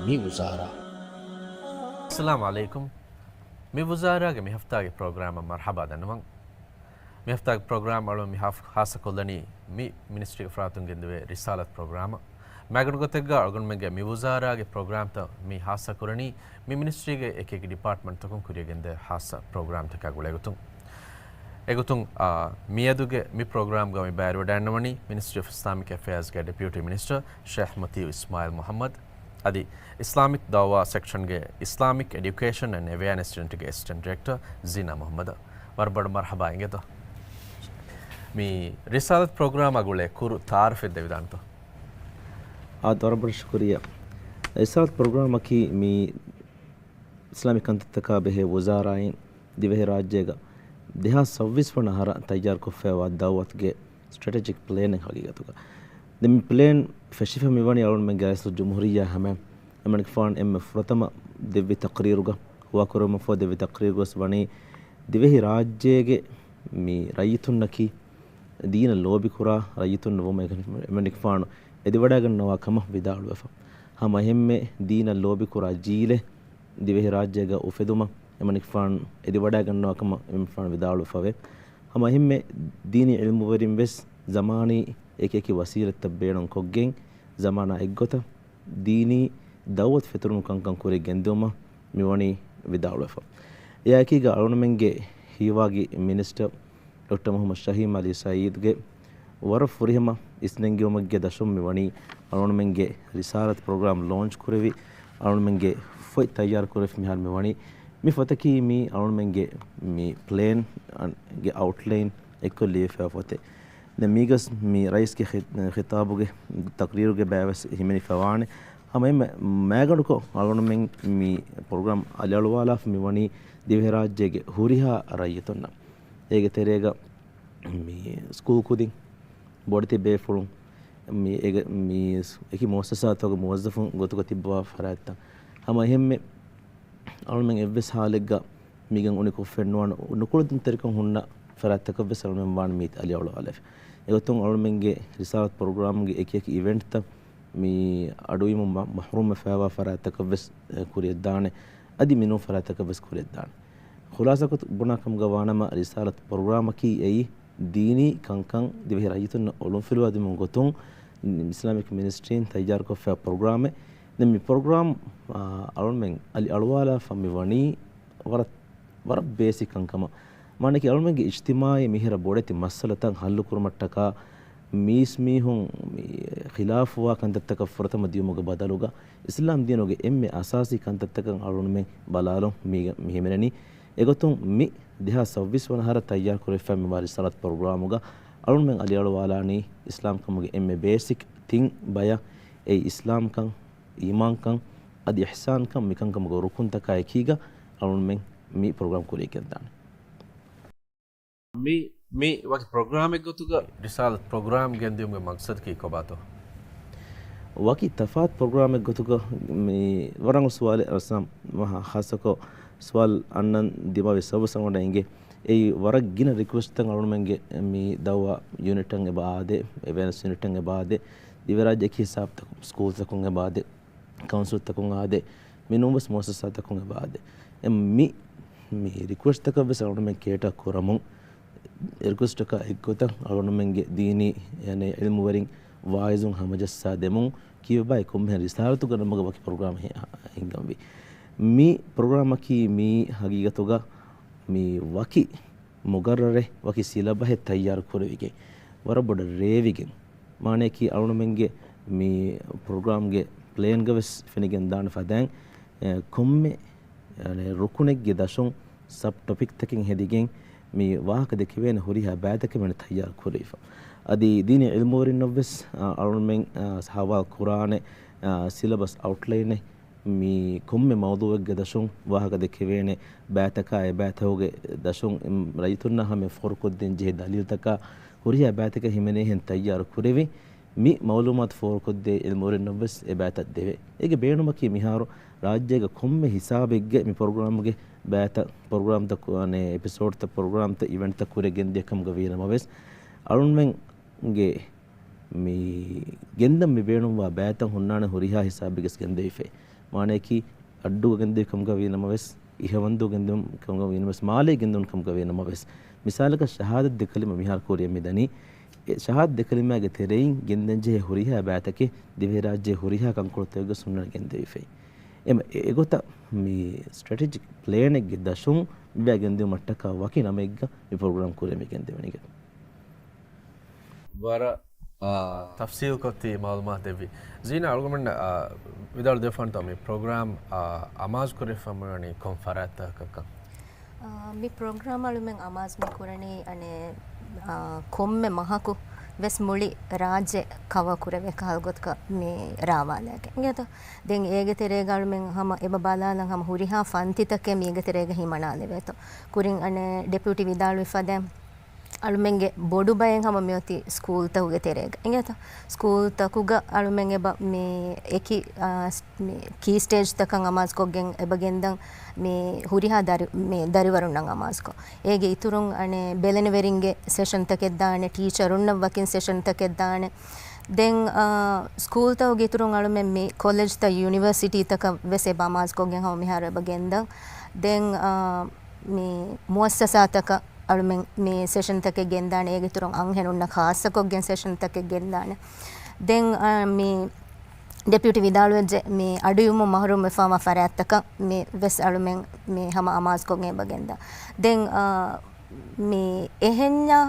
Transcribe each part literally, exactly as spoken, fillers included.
މި ވުޒާރާ. އައްސަލާމު ޢަލައިކުމް. މި ވުޒާރާގެ މި ހަފްތާގެ ޕްރޮގްރާމަށް މަރްޙަބާ ދަންނަވަން. މި ހަފްތާގެ ޕްރޮގްރާމް އަޅުން މި ހާ-، ހާއްސަކޮށްލަނީ މި މިނިސްޓްރީގެ ފަރާތުން ގެންދެވޭ ރިސާލަތު ޕްރޮގްރާމަށް. މައިގަނޑު ގޮތެއްގަ އަޅުގަނޑުމެންގެ މި ވުޒާރާގެ ޕްރޮގްރާމްތައް މި ހާއްސަކުރަނީ މި މިނިސްޓްރީގެ އެކި އެކި ޑިޕާޓްމަންޓްތަކުން ކުރިޔަށް ގެންދެވޭ ހާއްސަ ޕްރޮގްރާމްތަކާ ގުޅޭގޮތުން. އެގޮތުން، އާ، މިއަދުގެ މި ޕްރޮގްރާމްގަ މި ބައިވެރިވަޑައިންނަވަނީ މިނިސްޓްރީ އޮފް އިސްލާމިކް އެފެއާޒްގެ ޑެޕިއުޓީ މިނިސްޓަރ ޝޭޚް މުތީއު އިސްމާއިލް މުޙައްމަދު. އަދި އިސްލާމިކް ދަޢުވާ ސެކްޝަންގެ އިސްލާމިކް އެޑިއުކޭޝަން އެންޑް އެވެއާނެސް ޔުނިޓްގެ އެސިސްޓެންޓް ޑިރެކްޓަރ ޒީނާ މުޙައްމަދަށް ވަރަށް ބޮޑަށް މަރްޙަބާ އިނގޭތޯ. މި ރިސާލަތު ޕްރޮގްރާމާ ގުޅޭ ކުރު ތަޢާރަފެއް ދެވިދާނެތޯ. އާދެ، ވަރަށް ބޮޑަށް ޝުކުރިއްޔާ. ރިސާލަތު ޕްރޮގްރާމަކީ މި އިސްލާމިކް ކަންތައްތަކާ ބެހޭ ވުޒާރާއިން ދިވެހިރާއްޖޭގަ ދެހާސް ސައްބީސް ވަނަ އަހަރަށް ތައްޔާރުކޮށްފައިވާ ދަޢުވަތުގެ ސްޓްރެޓެޖިކް ޕްލޭނެއް ހަގީގަތުގަ. ދެން މި ޕްލޭން ފެށިފަ މިވަނީ އަޅުގަނޑުމެންގެ ރައީސުލްޖުމްހޫރިއްޔާ ހަމައަށް. އެމަނިކުފާނު އެންމެ ފުރަތަމަ ދެއްވި ތަޤްރީރުގަ، ހުވާކުރުމަށްފަހު ދެއްވި ތަޤްރީރުގަވެސް ވަނީ ދިވެހިރާއްޖޭގެ މި ރައްޔިތުންނަކީ ދީނަށް ލޯބިކުރާ ރައްޔިތުންނަށް ވުމަށް އެމަނިކުފާނު އެދިވަޑައިގަންނަވާ ކަމަށް ވިދާޅުވެފަ. ހަމަ އެހެންމެ ދީނަށް ލޯބިކުރާ ޖީލެއް ދިވެހިރާއްޖޭގަ އުފެދުމަށް އެމަނިކުފާނު އެދިވަޑައިގަންނަވާ ކަމަށް އެމަނިކުފާނު ވިދާޅުވެފަވޭ. ހަމަ އެހެންމެ ދީނީ ޢިލްމުވެރިން ވެސް ޒަމާނީ އެކި އެކި ވަސީލަތްތައް ބޭނުން ކޮށްގެން ޒަމާނާ އެއްގޮތަށް ދީނީ ދަޢުވަތު ފެތުރުމު ކަންކަން ކުރިޔަށް ގެންދިއުމަށް މިވަނީ ވިދާޅުވެފަ. އެއާއެކީގަ އަޅުންމެންގެ ހީވާގި މިނިސްޓަރ ޑޮކްޓަރ މުޙައްމަދު ޝަހީމް ޢަލީ ސަޢީދުގެ ވަރަށް ފުރިހަމަ އިސްނެންގެވުމެއްގެ ދަށުން މިވަނީ އަޅުންމެންގެ ރިސާލަތު ޕްރޮގްރާމް ލޯންޗް ކުރެވި، އަޅުންމެންގެ ފޮތް ތައްޔާރު ކުރެވި މިހާރު މިވަނީ. މި ފޮތަކީ މީ އަޅުންމެންގެ މި ޕްލޭން ގެ އައުޓްލައިން އެއްކޮށް ލިޔެފައި ފޮތެއް. ދެން މީގަސް މި ރައީސްގެ ޚި-، ޚިޠާބުގެ ތަޤްރީރުގެ ބައިވެސް ހިމެނިފަވާނެ. ހަމައެހެންމެ މައިގަނޑުކޮށް އަޅުގަނޑުމެން މި ޕްރޮގްރާމް އަލިއަޅުވާލާފަ މިވަނީ ދިވެހިރާއްޖޭގެ ހުރިހާ ރައްޔިތުންނަށް. އޭގެ ތެރޭގަ މި ސްކޫލް ކުދިން، ބޮޑެތި ބޭފުޅުން، މި އޭގެ-، މި އެކި މުއައްސަސާތަކުގެ މުވައްޒަފުން ގޮތުގަ ތިއްބަވާ ފަރާތްތައް. ހަމަ އެހެންމެ އަޅުމެން އެއްވެސް ހާލެއްގަ މީގަން އުނިކޮށް ފެންނުވާނެ ނުކުޅަދުންތެރިކަން ހުންނަ ފަރާތްތަކަށްވެސް އަޅުމެން ވާން މީތި އަލިއަޅުވާލެވި. އެގޮތުން އަޅުމެންގެ ރިސާލަތު ޕްރޮގްރާމްގެ އެކި އެކި އިވެންޓްތައް މި އަޑުއިވުމުން މަ-، މަޙްރޫމްވެފައިވާ ފަރާތްތަކަށްވެސް، އެ، ކުރިޔަށްދާނެ. އަދި މިނޫން ފަރާތްތަކަށްވެސް ކުރިޔަށްދާނެ. ޚުލާސާކޮށް ބުނާކަމުގަ ވާނަމަ، ރިސާލަތު ޕްރޮގްރާމަކީ އެއީ ދީނީ ކަންކަން ދިވެހި ރައްޔިތުންނަށް އޮޅުންފިލުވާދިނުމުގެ ގޮތުން އިސްލާމިކް މިނިސްޓްރީން ތައްޔާރުކޮށްފައި ޕްރޮގްރާމެއް. ދެން މި ޕްރޮގްރާމް، އާ، އަޅުމެން އަލި އަޅުވާލާފަ މި ވަނީ ވަރަށް، ވަރަށް ބޭސިކް ކަންކަމަށް. މާނައަކީ އަޅުމެންގެ އިޖްތިމާޢީ މިހިރަ ބޮޑެތި މައްސަލަތައް ހައްލުކުރުމަށްޓަކާ މީސްމީހުން މި ޚިލާފުވާ ކަންތައްތަކަށް ފުރަތަމަ ދިޔުމުގެ ބަދަލުގަ އިސްލާމް ދީނުގެ އެންމެ އަސާސީ ކަންތައްތަކަށް އަޅުމެން ބަލާލުން މި، މި ހިމެނެނީ. އެގޮތުން މި ދެހާސް ސައްބީސް ވަނަ އަހަރަށް ތައްޔާރު ކުރެވިފައި މިވާ ރިސާލަތު ޕްރޮގްރާމުގަ އަޅުމެން އަލިއަޅުވާލާނީ އިސްލާމްކަމުގެ އެންމެ ބޭސިކް ތިން ބަޔަށް، އެއީ އިސްލާމްކަން، އީމާންކަން އަދި އިޙްސާންކަން. މިކަންކަމުގެ ރުކުންތަކާ އެކީގަ އަޅުމެން މި ޕްރޮގްރާމް ކުރިޔަށްގެންދާނެ. މި، މި ވަކި ޕްރޮގްރާމެއް ގޮތުގަ ރިސާލަތު ޕްރޮގްރާމް ގެންދިއުމުގެ މަގްސަދަކީ ކޮބާތޯ؟ ވަކި ތަފާތު ޕްރޮގްރާމެއް ގޮތުގަ މި ވަރަށް ސުވާލެއް އަރަސްލާމް، ހާއްސަކޮށް ސުވާލު އަންނަން ދިމާވި ސަބަބު ސަމަވަޑައިގެން އެއީ ވަރަށް ގިނަ ރިކުއެސްޓްތައް އަޅުމެންގެ މި ދަޢުވާ ޔުނިޓަށް އެބަ އާދޭ، އެވެންސް ޔުނިޓަށް އެބަ އާދޭ، ދިވެހިރާއްޖެ އެކި ހިސާބުތަކުން ސްކޫލްތަކުން އެބަ އާދޭ، ކައުންސިލްތަކުން އާދޭ، މިނޫންވެސް މުއައްސަސާތަކުން އެބަ އާދޭ. އެ މި، މި ރިކުއެސްޓްތަކަށްވެސް އަޅުގަނޑުމެން ކޭޓާ ކުރަމުން، ރިކުއެސްޓްތަކާ އެއްގޮތަށް އަޅުގަނޑުމެންގެ ދީނީ، އެ، ޢިލްމުވެރިން ވާއިޒުން ހަމަޖައްސާ ދެމުން، ކީއްވެބާއޭ ކޮންމެހެން ރިސާލަތުގެ ނަމުގަ ވަކި ޕްރޮގްރާމެއް ހި-، ހިންގަންވީ. މި ޕްރޮގްރާމަކީ މީ ހަގީގަތުގަ މި ވަކި މުގައްރަރެއް، ވަކި ސިލަބަހެއް ތައްޔާރު ކުރެވިގެން، ވަރަށް ބޮޑަށް ރޭވިގެން، މާނައަކީ އަޅުގަނޑުމެންގެ މި ޕްރޮގްރާމްގެ ޕްލޭންގަވެސް ފެނިގެން ދާނެ ފަދައިން، އެ، ކޮންމެ، އަނެ، ރުކުނެއްގެ ދަށުން ސަބް ޓޮޕިކްތަކެއް ހެދިގެން މި ވާހަކަ ދެކެވޭނެ ހުރިހާ ބައިތަކެއް މި ތައްޔާރު ކުރެވިފަ. އަދި ދީނީ ޢިލްމުވެރިންނަށްވެސް، އަ، އަޅުމެން، އަ، ހަވާލު ކުރާނެ، އަ، ސިލަބަސް އައުޓްލައިނެއް މި ކޮންމެ މައުޟޫއެއްގެ ދަށުން ވާހަކަ ދެކެވޭނެ ބައިތަކާ، އެ ބައިތަކުގެ ދަށުން ރައްޔިތުންނާ ހަމަ ފޯރުކޮށްދޭން ޖެހޭ ދަލީލުތަކާ ހުރިހާ ބައިތަކެއް ހިމެނޭހެން ތައްޔާރު ކުރެވި، މި މައުލޫމާތު ފޯރުކޮށްދޭ ޢިލްމުވެރިންނަށްވެސް އެ ބައިތައް ދެވޭ. އޭގެ ބޭނުމަކީ މިހާރު ރާއްޖޭގަ ކޮންމެ ހިސާބެއްގެ މި ޕްރޮގްރާމްގެ ބައިތައް، ޕްރޮގްރާމްތައް، އަނެ، އެޕިސޯޑްތައް، ޕްރޮގްރާމްތައް، އިވެންޓްތައް ކުރިޔަށް ގެންދިޔަ ކަމުގަ ވީނަމަވެސް، އަޅުންމެންގެ މި ގެންދަން މި ބޭނުންވާ ބައިތައް ހުންނާނެ ހުރިހާ ހިސާބެއްގަސް ގެންދެވިފައި. މާނަޔަކީ އައްޑޫގަ ގެންދެވި ކަމުގަ ވީ ނަމަވެސް، އިހަވަންދޫ ގެންދެވުން ކަމުގަ ވީ ނަމަވެސް، މާލޭ ގެންދެވުން ކަމުގަ ވީ ނަމަވެސް، މިސާލަކަށް ޝަހާދަތް ދެ ކަލިމަ މިހާރު ކުރިއަށް މިދަނީ. އެ ޝަހާދަތް ދެ ކަލިމާގެ ތެރެއިން ގެންދަން ޖެހޭ ހުރިހާ ބައިތަކެއް ދިވެހިރާއްޖެ ހުރިހާ ކަންކޮޅުތަކުގެ ސުންނަން ގެންދެވިފައި. އެމަ އެ-، އެގޮތަށް މި ސްޓްރެޓެޖިކް ޕްލޭނެއްގެ ދަށުން މިވާ ގެންދެވުމަށްޓަކާ ވަކި ނަމެއްގަ މި ޕްރޮގްރާމް ކުރިއަށް މި ގެންދެވެނީ. ވަރަށް، އާ، ތަފްސީލްކޮށް ތި މައުލޫމާތު ދެއްވި. ޒީނާ އަޅުގަނޑުމެން، އާ، ވިދާޅުދެއްވާންތޯ މި ޕްރޮގްރާމް، އާ، އަމާޒުކުރެވިފަ މިވަނީ ކޮން ފަރާތްތަކަކަށް؟ އާ، މި ޕްރޮގްރާމް އަޅުމެން އަމާޒު މި ކުރަނީ އަނެއް، އާ، ކޮންމެ މަހަކު ވެސް މުޅި ރާއްޖެ ކަވަރ ކުރެވޭ ކަހަލަ ގޮތަކަށް މި ރާވާލައިގެން. އިނގޭތޯ؟ ދެން އޭގެ ތެރޭގަ އަޅުމެން ހަމަ އެބަ ބަލާލަން ހަމަ ހުރިހާ ފަންތިތަކެއް މީގެ ތެރޭގަ ހިމަނާލެވޭތޯ. ކުރިން އަނެއް ޑެޕިއުޓީ ވިދާޅުވި ފަދައިން އަޅުމެންގެ ބޮޑު ބައެއް ހަމަ މިއޮތީ ސްކޫލްތަކުގެ ތެރޭގަ. އިނގޭތަ؟ ސްކޫލްތަކުގަ އަޅުމެން އެބަ މި އެކި، އާ، ސް-، މި ކީ ސްޓޭޖްތަކަށް އަމާޒުކޮށްގެން އެބަ ގެންދަން މި ހުރިހާ ދަރި-، މި ދަރިވަރުންނަށް އަމާޒުކޮށް. އޭގެ އިތުރުން އަނެއް ބެލެނިވެރިންގެ ސެޝަންތަކެއް ދާނެ، ޓީޗަރުންނަށް ވަކިން ސެޝަންތަކެއް ދާނެ. ދެން، އާ، ސްކޫލްތަކުގެ އިތުރުން އަޅުމެން މި ކޮލެޖްތައް ޔުނިވަރސިޓީތަކަށް ވެސް އެބަ އަމާޒުކޮށްގެން ހަމަ މިހާރު އެބަ ގެންދަން. ދެން، އާ، މި މުއައްސަސާތަކަށް އަޅުމެން މި ސެޝަންތަކެއް ގެންދާނެ، އޭގެ އިތުރުން އަންހެނުންނަށް ޚާއްޞަކޮށްގެން ސެޝަންތަކެއް ގެންދާނެ. ދެން، އާ، މި ޑެޕިއުޓީ ވިދާޅުވެއްޖެ މި އަޑުއިވުމުން މަހުރޫމްވެފާވާ ފަރާތްތަކަށް މި ވެސް އަޅުމެން މި ހަމަ އަމާޒުކޮށްގެން އެބަ ގެންދާ. ދެން، އާ، މި އެހެންޏާ،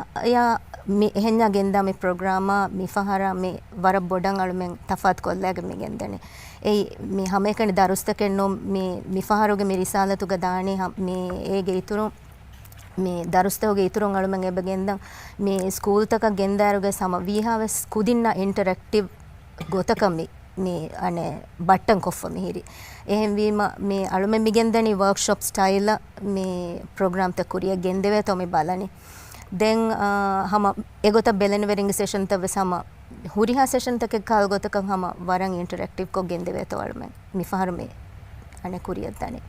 މި އެހެންޏާ ގެންދާ މި ޕްރޮގްރާމާ މި ފަހަރަށް މި ވަރަށް ބޮޑަށް އަޅުމެން ތަފާތު ކޮށްލައިގެން މި ގެންދަނީ. އެއީ މި ހަމައެކަނި ދަރުސްތަކެއް ނޫން، މި، މި ފަހަރުގެ މި ރިސާލަތުގަ ދާނީ ހަ-، މި އޭގެ އިތުރުން މި ދަރުސްތަކުގެ އިތުރުން އަޅުމެން އެބަ ގެންދަން މި ސްކޫލްތަކަށް ގެންދާއިރުގެ ހަމަ ވީހާވެސް ކުދިންނާ އިންޓަރެކްޓިވް ގޮތަކަށް މި، މި އަނެއް ބައްޓަން ކޮށްފަ މިހިރީ. އެހެންވީމަ މި އަޅުމެން މި ގެންދަނީ ވޯކްޝޮޕް ސްޓައިލަށް މި ޕްރޮގްރާމްތައް ކުރިއަށް ގެންދެވޭތޯ މި ބަލަނީ. ދެން، އާ، ހަމަ އެގޮތަށް ބެލެނިވެރިންގެ ސެޝަންތައް ވެސް ހަމަ ހުރިހާ ސެޝަންތަކެއް ކަހަލަ ގޮތަކަށް ހަމަ ވަރަށް އިންޓަރެކްޓިވްކޮށް ގެންދެވޭތޯ އަޅުމެން މި ފަހަރު މި އަނެއް ކުރިއަށް ދަނީ.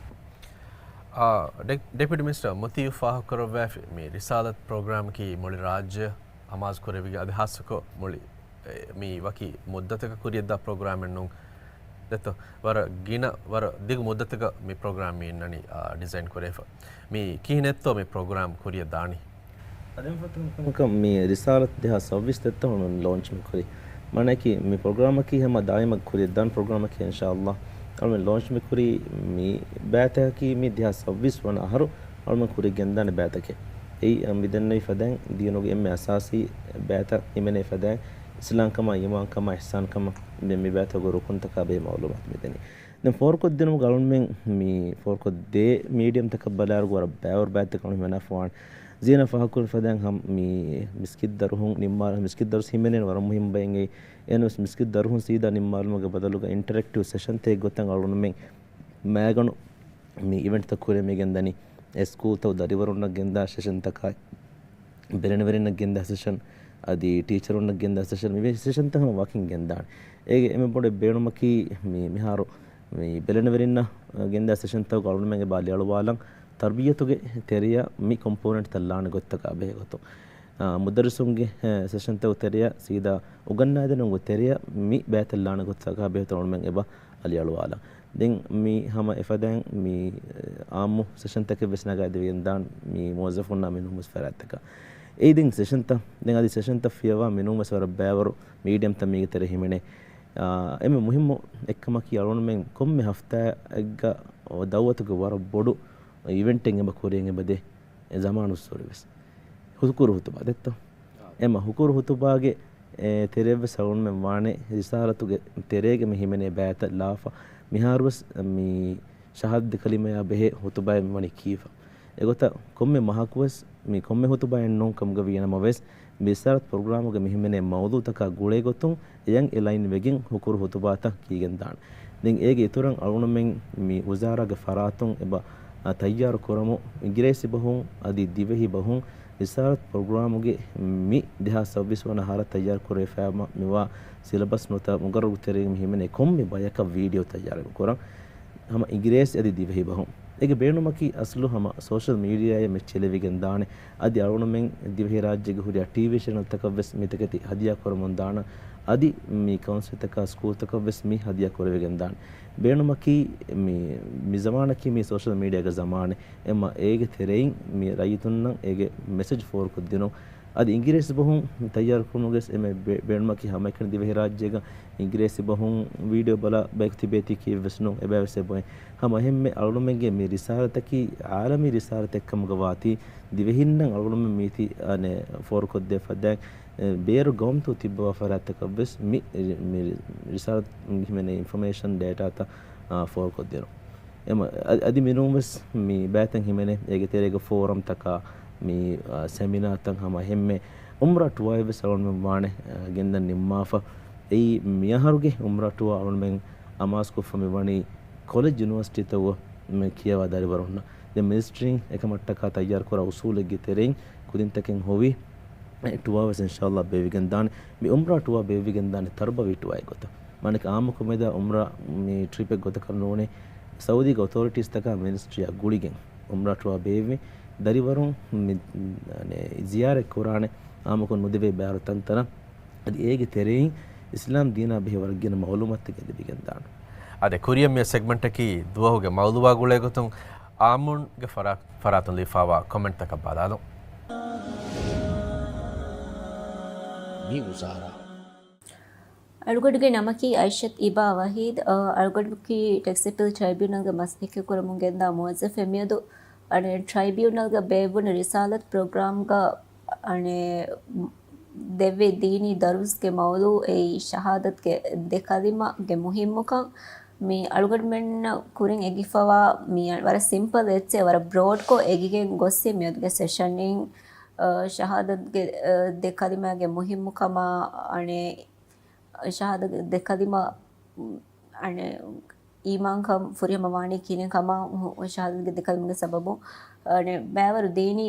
އާ، ޑެ-، ޑެޕިއުޓީ މިނިސްޓަރ މުތީއު ފާހަގަކުރައްވާފި މި ރިސާލަތް ޕްރޮގްރާމަކީ މުޅި ރާއްޖެ އަމާޒު ކުރެވިގެން އަދި ހާއްސަކޮށް މުޅި، އެ، މި ވަކި މުއްދަތަކަށް ކުރިއަށްދާ ޕްރޮގްރާމެއް ނޫން. ދެއްތޯ؟ ވަރަށް ގިނަ، ވަރަށް ދިގު މުއްދަތަކަށް މި ޕްރޮގްރާމް މި އިންނަނީ، އާ، ޑިޒައިން ކުރެވިފަ. މި ކިހިނެއްތޯ މި ޕްރޮގްރާމް ކުރިއަށް ދާނީ؟ އަދި ފަތުން ކަމަކަށް މި ރިސާލަތް ދެހާސް ސައުވީސް ދެއްތޯ އަޅުމެން ލޯންޗް މި ކުރީ. މާނައަކީ މި ޕްރޮގްރާމަކީ ހަމަ ދާއިމަށް ކުރިއަށް ދާން ޕްރޮގްރާމަކީ އިންޝާﷲ. އަޅުމެން ލޯންޗް މި ކުރީ މި ބައިތަކަކީ މި ދެހާސް ސައުވީސް ވަނަ އަހަރު އަޅުމެން ކުރިއަށް ގެންދާނެ ބައިތަކެއް. އެއީ މި ދެންނެވި ފަދައިން ދީނުގެ އެންމެ އަސާސީ ބައިތައް ހިމެނޭ ފަދައިން އިސްލާމްކަމާ، އީމާންކަމާ، އިޙްސާންކަމާ މި، މި ބައިތަކުގެ ރުކުންތަކާ ބެހޭ މައުލޫމާތު މި ދެނީ. ދެން ފޯރުކޮށްދިނުމުގަ އަޅުމެން މި ފޯރުކޮށްދޭ މީޑިއަމްތަކަށް ބަލާއިރު ވަރަށް ބައިވަރު ބައިތަކަށް އަޅުމެން ހިމަނާފަވާނެ. ޒީނާ ފާހަގަކުރި ފަދައިން ހަމަ މި މިސްކިތް ދަރުހުން ނިންމާ، މިސްކިތް ދަރުސް ހިމެނޭނެ ވަރަށް މުހިންމު ބައެއް. އެހެންވެސް މިސްކިތް ދަރުހުން ސީދާ ނިންމާލުމުގެ ބަދަލުގަ އިންޓަރެކްޓިވް ސެޝަންތަކެއް ގޮތަށް އަޅުމެން މައިގަނޑު މި އިވެންޓްތައް ކުރިއަށް މި ގެންދަނީ. އެ ސްކޫލްތައް ދަރިވަރުންނަށް ގެންދާ ސެޝަންތަކާއި، ބެލެނިވެރިންނަށް ގެންދާ ސެޝަން، އަދި ޓީޗަރުންނަށް ގެންދާ ސެޝަން، މި ސެޝަންތައް ހަމަ ވަކިން ގެންދާނެ. އޭގެ އެންމެ ބޮޑު ބޭނުމަކީ މި މިހާރު މި ބެލެނިވެރިންނަށް ގެންދާ ސެޝަންތަކުގަ އަޅުމެން އެބަ އަލިއަޅުވާލަން ތަރްބިޔަތުގެ ތެރެޔަށް މި ކޮމްޕޯނެންޓްތައް ލާނެ ގޮތްތަކާ ބެހޭ ގޮތުން. އާ، މުދައްރިސުންގެ، އެ، ސެޝަންތަކުގެ ތެރެޔަށް ސީދާ އުގަންނާދިނުމުގެ ތެރެޔަށް މި ބައިތައް ލާނެ ގޮތްތަކާ ބެހޭ ގޮތުން އަޅުމެން އެބަ އަލިއަޅުވާލަން. ދެން މި ހަމަ އެފަދައިން މި، އާއްމު ސެޝަންތަކެއް ވެސް ނަގާދެވިގެންދާން މި މުވައްޒަފުންނާ މިނޫންވެސް ފަރާތްތަކަށް. އެއީ ދެން ސެޝަންތައް، ދެން އަދި ސެޝަންތައް ފިޔަވާ މިނޫންވެސް ވަރަށް ބައިވަރު މީޑިއަމްތައް މީގެ ތެރޭ ހިމެނޭ. އާ، އެންމެ މުހިއްމު އެއްކަމަކީ އަޅުގަނޑުމެން ކޮންމެ ހަފްތާއެއްގަ ދައުވަތުގެ ވަރަށް ބޮޑު އިވެންޓެއް އެބަ ކުރިއަށް އެބަ ދޭ. އެ ޒަމާނުއްސުރެ ވެސް ހުކުރު ހުތުބާ ދެއްތޯ؟ އެމަ ހުކުރު ހުތުބާގެ، އެ، ތެރެއަށްވެސް އަޅުގަނޑުމެން ވާނެ ރިސާލަތުގެ ތެރޭގަ މި ހިމެނޭ ބައިތައް ލާފަ. މިހާރުވެސް މި ޝަހާދަތް ކަލިމަޔާ ބެހޭ ހުތުބާއެއް މިވަނީ ކީފަ. އެގޮތަށް ކޮންމެ މަހަކުވެސް މި ކޮންމެ ހުތުބާއެއް ނޫން ކަމުގަ ވީނަމަވެސް، މި ރިސާލަތު ޕްރޮގްރާމުގެ މި ހިމެނޭ މައުޟޫޢުތަކާ ގުޅޭ ގޮތުން އެޔަށް އެލައިން ވެގެން ހުކުރު ހުތުބާތައް ކީގެން ދާނެ. ދެން އޭގެ އިތުރަށް އަޅުގަނޑުމެން މި ވުޒާރާގެ ފަރާތުން އެބަ، އަ، ތައްޔާރު ކުރަމު އިނގިރޭސި ބަހުން އަދި ދިވެހި ބަހުން ރިސާލަތު ޕްރޮގްރާމުގެ މި ދެހާސް ސައުވީސް ވަނަ އަހަރަށް ތައްޔާރު ކުރެވިފައިވާ މިވާ ސިލަބަސް ނުވަތަ މުގައްރަރު ތެރޭގަ މި ހިމެނޭ ކޮންމެ ބަޔަކަށް ވީޑިއޯ ތައްޔާރު ކުރަން. ހަމަ އިނގިރޭސި އަދި ދިވެހި ބަހުން. އޭގެ ބޭނުމަކީ އަސްލު ހަމަ ސޯޝަލް މީޑިއާއަށް މެޗް އެޅިވިގެން ދާނެ. އަދި އަޅުގަނޑުމެން ދިވެހިރާއްޖޭގެ ހުރިހާ ޓީވީ ޗެނަލްތަކަށްވެސް މިތަކެތި ހަދިޔާ ކުރަމުން ދާނަން. އަދި މި ކައުންސިލްތަކާ ސްކޫލްތަކަށްވެސް މި ހަދިޔާ ކުރެވިގެން ދާނެ. ބޭނުމަކީ މި، މި ޒަމާނަކީ މި ސޯޝަލް މީޑިއާގެ ޒަމާނެއް. އެމަ އޭގެ ތެރެއިން މި ރައްޔިތުންނަށް އޭގެ މެސެޖް ފޯރުކޮށްދިނުން. އަދި އިނގިރޭސި ބަހުން ތައްޔާރުކުރުމުގެ އެންމެ ބޭ-، ބޭނުމަކީ ހަމައެކަނި ދިވެހިރާއްޖޭގަ އިނގިރޭސި ބަހުން ވީޑިއޯ ބަލާ ބަޔަކު ތިބޭތީ ކީއްވެސް ނޫން. އެބައިވެސް އެބައޮތް. ހަމަ އެހެންމެ އަޅުގަނޑުމެންގެ މި ރިސާލަތަކީ އާލަމީ ރިސާލަތެއް ކަމުގަ ވާތީ، ދިވެހިންނަށް އަޅުގަނޑުމެން މީތި، އަނެ، ފޯރުކޮށްދޭ ފަދައިން، އެ، ބޭރު ގައުމުތައް ތިއްބަވާ ފަރާތްތަކަށްވެސް މި، މި ރިސާލަތު ހިމެނޭ އިންފޮމޭޝަން ޑޭޓާތައް، އާ، ފޯރުކޮށްދިނުން. އެމަ-، އަ-، އަދި މިނޫންވެސް މި ބައިތައް ހިމެނޭ، އޭގެ ތެރޭގަ ފޯރަމްތަކާ، މި، އާ، ސެމިނާތައް ހަމަ އެހެންމެ އުމްރާ ޓުއާއެއްވެސް އަޅުގަނޑުމެން ވާނެ، އާ، ގެންދަން ނިންމާފަ. އެއީ މިއަހަރުގެ އުމްރާ ޓުއާ އަޅުގަނޑުމެން އަމާޒުކޮށްފަ މި ވަނީ ކޮލެޖް ޔުނިވަރސިޓީތައް މި ކިޔަވާ ދަރިވަރުންނަށް. ދެން މިނިސްޓްރީން އެކަމަށްޓަކާ ތައްޔާރުކުރާ އުސޫލެއްގެ ތެރެއިން ކުދިންތަކެއް ހޮވި، އެ ޓުއާވެސް އިންޝާﷲ ބޭއްވިގެން ދާނެ. މި އުމްރާ ޓުއާ ބޭއްވިގެން ދާނެ ތަރުބަވީ ޓުއާއެއް ގޮތަށް. މާނައަކީ އާއްމުކޮށް މެދާ އުމްރާ މި ޓްރިޕެއް ގޮތަކަށް ނޫނޭ. ސައުދީގެ އޮތޯރިޓީސްތަކާ މިނިސްޓްރީއާ ގުޅިގެން އުމްރާ ޓުއާ ބޭއްވި ދަރިވަރުން މި، އަނެ، ޒިޔާރަތް ކުރާނެ އާއްމުކޮށް ނުދެވޭ ބައިވަރު ތަންތަނަށް. އަދި އޭގެ ތެރެއިން އިސްލާމް ދީނާ ބެހޭ ވަރަށް ގިނަ މައުލޫމާތުތައް ލިބިގެން ދާނެ. އަދި ކުރިއަށް މިއޮތް ސެގްމަންޓަކީ ދުވަހުގެ މައުލޫއާ ގުޅޭ ގޮތުން އާއްމުންގެ ފަރާ-، ފަރާތުން ލިބިފާވާ ކޮމެންޓްތަކަށް ބަލާލުން. މި ވުޒާރާ. އަޅުގަޑުގެ ނަމަކީ އައިޝަތް އިބާ ވަހީދު. އަ، އަޅުގަޑުގެ ޓެކް އަޕީލް ޓްރައިބިއުނަލްގެ މަސައްކަތް ކުރަމުން ގެންދާ މުވައްޒަފެއް. މިއަދު އަނެއް ޓްރައިބިއުނަލްގަ ބޭއްވުނު ރިސާލަތު ޕްރޮގްރާމްގަ އަނެއް ދެއްވި ދީނީ ދަރުސްގެ މައުޟޫ އެއީ ޝަހާދަތުގެ ދެ ކަލިމާގެ މުހިއްމުކަން. މި އަޅުގަނޑުމެންނަށް ކުރިން އެނގިފަވާ މި ވަރަށް ސިމްޕަލް އެއްޗެއް، ވަރަށް ބްރޯޑްކޮށް އެނގިގެން ގޮއްސި މިއަދުގެ ސެޝަންއިން، އަ، ޝަހާދަތުގެ، އަ، ދެ ކަލިމާގެ މުހިއްމުކަމާ އަނެއް ޝަހާދަތުގެ ދެ ކަލިމާ، އަނެއް އީމާންކަން ފުރިހަމަ ވާނީ ކިހިނެއް ކަމާ، ޝަހާދަތުގެ ދެ ކަލިމާގެ ސަބަބުން، އަނެއް ބައިވަރު ދީނީ،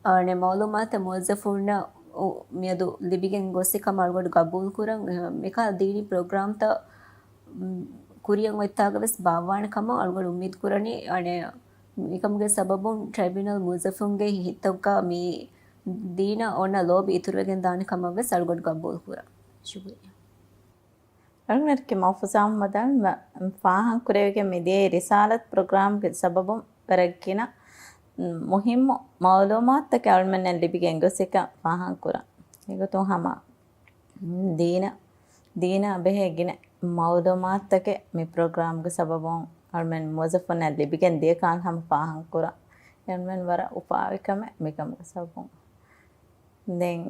އަނެއް މައުލޫމާތު މުވައްޒަފުންނަށް މިއަދު ލިބިގެން ގޮއްސި ކަމަށް އަޅުގަޑު ގަބޫލު ކުރަން. މިކަހަލަ ދީނީ ޕްރޮގްރާމްތައް، މް، ކުރިއަށް އޮތްތާގަ ވެސް ބާއްވާނެ ކަމަށް އަޅުގަޑު އުއްމީދު ކުރަނީ. އަނެއް މިކަމުގެ ސަބަބުން ޓްރައިބިއުނަލް މުވައްޒަފުންގެ ހިތުގަ މި ދީނަށް އޮންނަ ލޯބި އިތުރުވެގެން ދާނެ ކަމަށް ވެސް އަޅުގަޑު ގަބޫލު ކުރަން. ޝުކުރިއްޔާ. އަޅުގަނޑަކީ މައުފުޒާ މުހައްމަދު އަލީ ފާހަގަކުރެވިގެން މިދިޔައީ ރިސާލަތު ޕްރޮގްރާމްގެ ސަބަބުން ވަރަށް ގިނަ މުހިއްމު މައުލޫމާތުތަކެއް އަޅުމެންނަށް ލިބިގެން ގޮސް އެކަން ފާހަގަކުރަން. އެގޮތުން ހަމަ ދީނަށް، ދީނާ ބެހޭ ގިނަ މައުލޫމާތުތަކެއް މި ޕްރޮގްރާމްގެ ސަބަބުން އަޅުމެން މުވައްޒަފުންނަށް ލިބިގެން ދިޔަ ކަމަށް ހަމަ ފާހަގަކުރަން. އަޅުމެން ވަރަށް އުފާވި ކަމެއް މިކަމުގެ ސަބަބުން. ދެން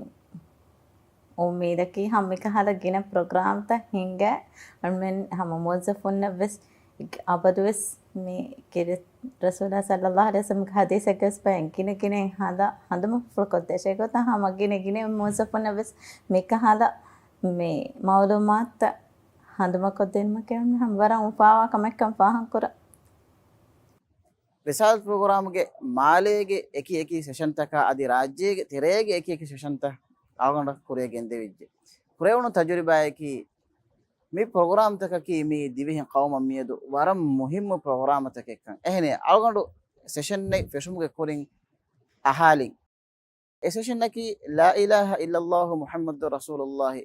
އުއްމީދަކީ ހަމަ މިކަހަލަ ގިނަ ޕްރޮގްރާމްތައް ހިންގާ، އަޅުމެން ހަމަ މުވައްޒަފުންނަށް ވެސް އަބަދުވެސް މި ކިރި-، ރަސޫލާ ޞައްލައްލާހު ޢަލައިހި ވަސައްލަމްގެ ޙަދީޘެއްގަ ވެސް ބަޔަން ގިނަ ގިނައިން ހަނދާ ހަނދުމަކޮށްފުޅު ކޮށްދޭށޭ ގޮތަށް ހަމަ ގިނަ ގިނައިން މުވައްޒަފުންނަށް ވެސް މިކަހަލަ މި މައުލޫމާތުތައް ހަނދުމަކޮށްދިނުމަކީ ހަމަ ވަރަށް އުފާވާ ކަމެއްކަން ފާހަގަކުރަން. ރިސާލަތު ޕްރޮގްރާމްގެ މާލޭގެ އެކި އެކި ސެޝަންތަކާ އަދި ރާއްޖޭގެ ތެރޭގެ އެކި އެކި ސެޝަންތައް އަޅުގަނޑަށް ކުރިއަށް ގެންދެވިއްޖެ. ކުރެވުނު ތަޖުރިބާއަކީ، މި ޕްރޮގްރާމްތަކަކީ މިއީ ދިވެހި ޤައުމަށް މިއަދު ވަރަށް މުހިއްމު ޕްރޮގްރާމްތަކެއްކަން. އެހެނޭ، އަޅުގަނޑު ސެޝަންއެއް ފެށުމުގެ ކުރިން އަހާލިން. އެ ސެޝަންއަކީ ލާ އިލާހަ އިއްލައްލާހު މުޙައްމަދު ރަސޫލުއްލާހި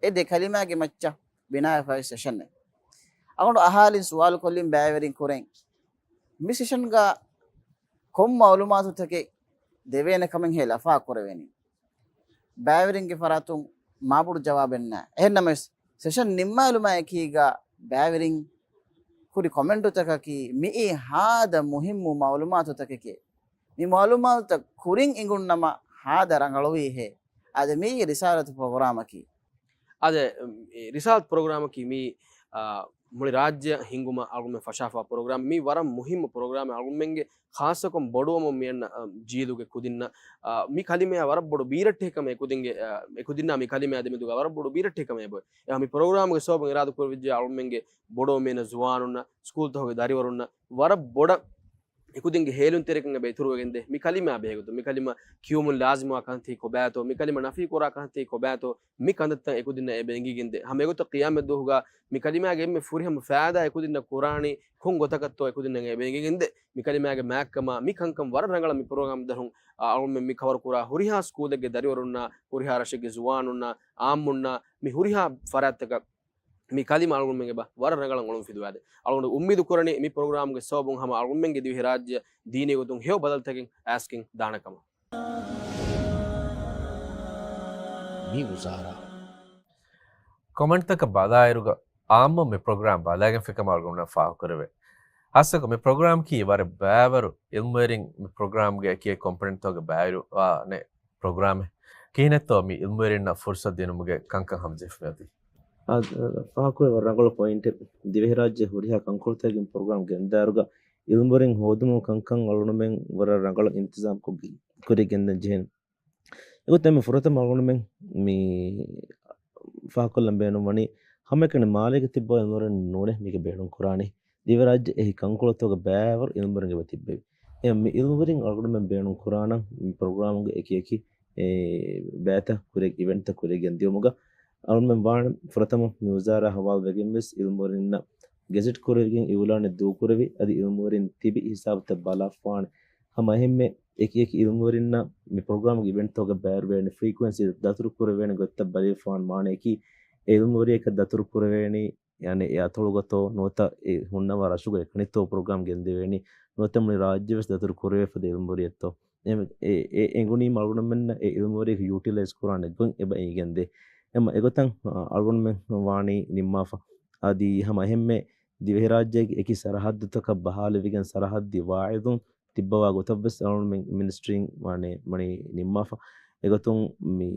އެ ދެ ކަލިމާގެ މައްޗަށް ބިނާވެފައި ސެޝަންއެއް. އަޅުގަނޑު އަހާލިން ސުވާލުކޮށްލިން ބައިވެރިން ކުރެން. މި ސެޝަންގަ ކޮން މައުލޫމާތުތަކެއް ދެވޭނެ ކަމެއްހޭ ލަފާ ކުރެވެނީ؟ ބައިވެރިންގެ ފަރާތުން މާބޮޑު ޖަވާބެއް ނާ. އެހެންނަމަވެސް، ސެޝަން ނިންމާލުމާއެކީގަ ބައިވެރިން ކުރި ކޮމެންޓުތަކަކީ މިއީ ހާދަ މުހިއްމު މައުލޫމާތުތަކެކޭ. މި މައުލޫމާތުތައް ކުރިން އިނގުންނަމަ ހާދަ ރަނގަޅުވީހޭ. އާދެ، މިއީ ރިސާލަތު ޕްރޮގްރާމަކީ. އާދެ، އެ، ރިސާލަތު ޕްރޮގްރާމަކީ މީ، އާ، މުޅި ރާއްޖެއަށް ހިންގުމަށް އަޅުގަނޑުމެން ފަށާފަ ޕްރޮގްރާމް. މީ ވަރަށް މުހިއްމު ޕްރޮގްރާމެއް. އަޅުގަނޑުމެންގެ ޚާއްޞަކޮށް ބޮޑުވަމުން މިއަންނަ، އަ، ޖީލުގެ ކުދިންނަށް، އަ، މި ކަލިމަޔާ ވަރަށް ބޮޑު ބީރައްޓެހިކަމެއް އެކުދިންގެ، އަ، އެކުދިންނާ މި ކަލިމަޔާ ދެމެދުގަ ވަރަށް ބޮޑު ބީރައްޓެހިކަމެއް އެބައޮތް. އެ މި ޕްރޮގްރާމްގެ ސަބަބުން އިރާދަކުރެވިއްޖެ އަޅުމެންގެ ބޮޑުވަމުން މިއަންނަ ޒުވާނުންނަށް، ސްކޫލްތަކުގެ ދަރިވަރުންނަށް ވަރަށް ބޮޑަށް އެކުދިންގެ ހޭލުންތެރިކަން އެބަ އިތުރުވެގެންދޭ. މި ކަލިމާ ބެހޭގޮތުން، މި ކަލިމާ ކިޔުމުން ލާޒިމުވާ ކަންތައް ކޮބާތޯ، މި ކަލިމާ ނަފީ ކުރާ ކަންތައް ކޮބާތޯ، މި ކަންތައްތައް އެކުދިންނަށް އެބަ އެނގިގެންދޭ. ހަމަ އެގޮތަށް ޤިޔާމަތް ދުވަހުގަ މި ކަލިމާގެ އެންމެ ފުރިހަމަ ފައިދާ އެކުދިންނަށް ކުރާނީ ކޮން ގޮތަކަށްތޯ އެކުދިންނަށް އެބަ އެނގިގެންދޭ. މި ކަލިމާގެ މާތްކަމާ މި ކަންކަން ވަރަށް ރަނގަޅަށް މި ޕްރޮގްރާމް ދަށުން އަޅުމެން މި ކަވަރު ކުރާ ހުރިހާ ސްކޫލެއްގެ ދަރިވަރުންނާ، ހުރިހާ ރަށެއްގެ ޒުވާނުންނާ، އާއްމުންނާ، މި ހުރިހާ ފަރާތްތަކަށް މި ކަލިމަ އަޅުގަނޑުމެން އެބަ ވަރަށް ރަނގަޅަށް އޮޅުން ފިލުވާދޭ. އަޅުގަނޑު އުއްމީދު ކުރަނީ މި ޕްރޮގްރާމްގެ ސަބަބުން ހަމަ އަޅުގަނޑުމެންގެ ދިވެހިރާއްޖެ ދީނީ ގޮތުން ހެޔޮ ބަދަލުތަކެއް އައިސްގެން ދާނެ ކަމަށް. މި ވުޒާރާ. ކޮމެންޓްތަކަށް ބަލާއިރުގަ އާއްމު މި ޕްރޮގްރާމް ބަލާގެންފި ކަމަށް އަޅުގަނޑުމެން ފާހަގަކުރެވޭ. ހާއްސަކޮށް މި ޕްރޮގްރާމަކީ ވަރަށް ބައިވަރު އިލްމުވެރިން މި ޕްރޮގްރާމްގެ އެކި އެކި ކޮމްޕޮނެންޓްތަކުގަ ބައިވެރިވާނެ ޕްރޮގްރާމެއް. ކިހިނެއްތޯ މި އިލްމުވެރިންނަށް ފުރުސަތު ދިނުމުގެ ކަންކަން ހަމަޖެހިފައި އޮތީ؟ އާ، ފާހަގަކުރެވޭ ވަރަށް ރަނގަޅު ޕޮއިންޓެއް. ދިވެހިރާއްޖެ ހުރިހާ ކަންކޮޅުތަކެއް ޕްރޮގްރާމް ގެންދާއިރުގަ އިލްމުވެރިން ހޯދުމުގެ ކަންކަން އަޅުގަނޑުމެން ވަރަށް ރަނގަޅަށް އިންތިޒާމްކޮށް ކުރިއަށް ގެންދަން ޖެހޭނެ. އެގޮތަށް މި ފުރަތަމަ އަޅުގަނޑުމެން މި ފާހަގަކޮށްލަން ބޭނުންވަނީ، ހަމައެކަނި މާލޭގަ ތިއްބަވާ އިލްމުވެރިން ނޫނޭ މީގެ ބޭނުން ކުރާނީ. ދިވެހިރާއްޖެ އެހީ ކަންކޮޅުތަކުގެ ބައިވަރު އިލްމުވެރިން އެބަ ތިއްބެވި. އެ މި އިލްމުވެރިން އަޅުގަނޑުމެން ބޭނުން ކުރާނަން މި ޕްރޮގްރާމުގެ އެކި އެކި، އެ، ބައިތައް ކުރިއަށް، އިވެންޓްތައް ކުރިއަށް ގެންދިއުމުގަ އަޅުގަނޑުމެން ވާން ފުރަތަމަ މި ވުޒާރާ ހަވާލުވެގެން ވެސް އިލްމުވެރިންނަށް ގެޒެޓް ކުރެވިގެން އިއުލާނެއް ދޫކުރެވި، އަދި އިލްމުވެރިން ތިބި ހިސާބުތައް ބަލާފާނެ. ހަމަ އެހެންމެ އެކި އެކި އިލްމުވެރިންނަށް މި ޕްރޮގްރާމްގެ އިވެންޓްތަކުގަ ބައިވެރިވޭނެ ފްރީކުއެންސީ ދަތުރު ކުރެވޭނެ ގޮތްތައް ބަލިވެފާން މާނައަކީ، އެ އިލްމުވެރިޔަކަށް ދަތުރު ކުރެވޭނީ، ޔާނީ އެ އަތޮޅުގަތޯ ނުވަތަ އެ ހުންނަވާ ރަށުގަ އެކަނިތޯ ޕްރޮގްރާމް ގެންދެވޭނީ، ނުވަތަ މުޅި ރާއްޖެވެސް ދަތުރު ކުރެވޭ ފަދަ އިލްމުވެރިޔެއްތޯ؟ އެ، އެ، އެ އެނގުނީމަ އަޅުގަނޑުމެންނަށް އެ އިލްމުވެރިޔަކު ޔޫޓިލައިޒް ކުރާނެ ގޮތް އެބަ އެނގިގެންދޭ. އެމަ އެގޮތަށް، އަ، އަޅުގަނޑުމެން ވާނީ ނިންމާފަ. އަދި ހަމަ އެހެންމެ ދިވެހިރާއްޖޭގެ އެކި ސަރަހައްދުތަކަށް ބަހާލެވިގެން ސަރަހައްދީ ވާއިޒުން ތިއްބަވާ ގޮތަށްވެސް އަޅުގަނޑުމެން މިނިސްޓްރީން ވާނެ މަނީ ނިންމާފަ. އެގޮތުން މި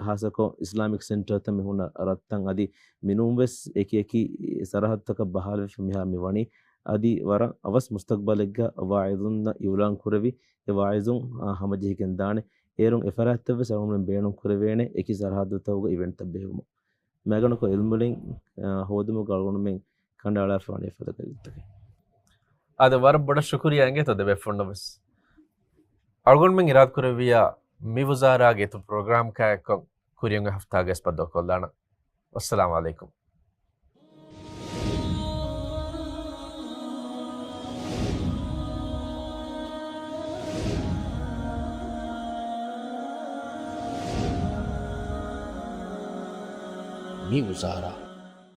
ހާއްސަކޮށް އިސްލާމިކް ސެންޓަރތައް މި ހުންނަ ރަށްތައް އަދި މިނޫން ވެސް އެކި އެކި ސަރަހައްދުތަކަށް ބަހާލެވިފަ މިހާ މި ވަނީ. އަދި ވަރަށް އަވަސް މުސްތަގްބަލެއްގަ ވާއިޒުންނަށް އިއުލާން ކުރެވި، އެ ވާއިޒުން، އާ، ހަމަޖެހިގެން ދާނެ. އޭރުން އެ ފަރާތްތައް ވެސް އަޅުގަނޑުމެން ބޭނުން ކުރެވޭނެ އެކި ސަރަހައްދުތަކުގަ އިވެންޓްތައް ބެހެއްވުމަށް. މައިގަނޑަކޮށް އިލްމުވެރިން، އާ، ހޯދުމުގަ އަޅުގަނޑުމެން ކަނޑައަޅާފާނެ އެފަދަ ކަންތަކެއް. އާދެ، ވަރަށް ބޮޑަށް ޝުކުރިއްޔާ އިނގޭތޯ ދެބޭފުޅުންނަށް ވެސް. އަޅުގަނޑުމެން އިރާދަކުރެއްވިއްޔާ މި ވުޒާރާގެ އިތުރު ޕްރޮގްރާމް ކާއެއްކޮށް ކުރިއަށް އޮތް ހަފްތާގައި އަސްބަދަ ކޮށްލާނަން. ވައްސަލާމް އަލައިކުމް. މި ވުޒާރާ.